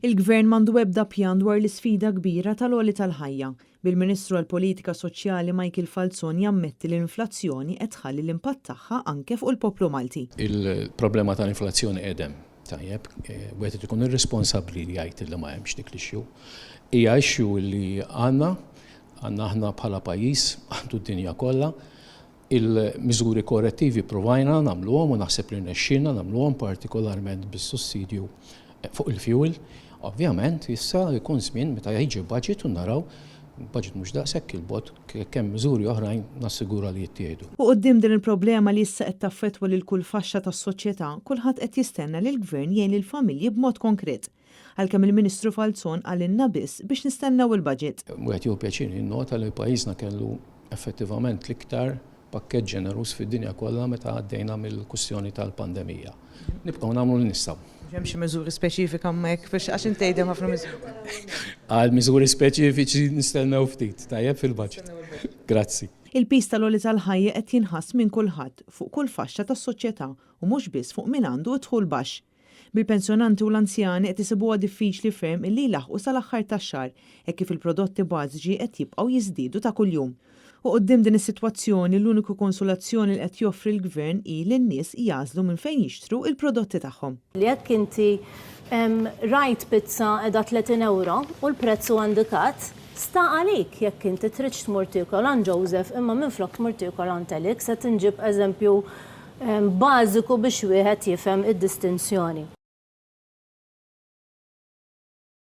Il-Gvern m'għandu ebda pjan dwar l-isfida kbira tal-għoli tal-ħajja, bil-Ministru għall-Politika Soċjali Michael Falzon jammetti li l-inflazzjoni qed tħalli l-impatt tagħha anke fuq il-poplu Malti. Il-problema tal-inflazzjoni qiegħda hemm. Tajjeb, wieħed irid ikun irresponsabbli li jgħid li ma hemmx dik l-issue. Hija issue li għandna, għandna aħna bħala pajjiż, għandu d-dinja kollha. Il-miżuri korrettivi ppruvajna nagħmluhom u naħseb li rnexxielna nagħmluhom partikolarment bis-sussidju fuq il-fuel. Ovvjament issa jkun żmien meta jiġi budget u naraw, budget mhux daqshekk 'il bogħod, jekk hemm miżuri oħrajn nassigura li jittieħdu. U quddiem din il-problema li issa qed taffettwa lil kull faxxa tas-soċjetà, kulħadd qed jistenna li l-Gvern jgħin lill-familji b'mod konkret. Għalkemm il-Ministru Falzon qalilna biss biex nistennew il-budget. Wieħed jieħu pjaċir jinnota li pajjiżna kellu effettivament l-iktar pakkett ġeneruż fid-dinja kollha meta għaddejna mill-kwistjoni tal-pandemija. Nibqgħu nagħmlu li nistgħu. Hemm xi miżuri speċifika hemmhekk biex għax inti tgħidem ħafna miżuri. Għal miżuri speċifiċi nistennew ftit, tajjeb fil-budget. Grazzi. Il-piż tal-għoli tal-ħajja qed jinħass minn kulħadd, fuq kull faxxa tas-soċjetà u mhux biss fuq min għandu d-dħul baxx. Bil-pensjonanti u l-anzjani qed isibuha diffiċli ferm illi jlaħħqu sal-aħħar tax-xahar hekk kif il-prodotti bażiċi qed jibqgħu jiżdiedu ta' kuljum. U quddiem din is-sitwazzjoni l-uniku konsolazzjoni li qed joffri l-Gvern hi li n-nies jagħżlu minn fejn jixtru l-prodotti tagħhom. Jekk inti rajt pizza qiegħda 30 ewro u l-prezz huwa indikat, sta għalik jekk inti tridx tmur tiekol għand Joseph imma minflok tmur tiekol għand Alex, qed inġib eżempju bażiku biex wieħed jifhem id-distinzjoni.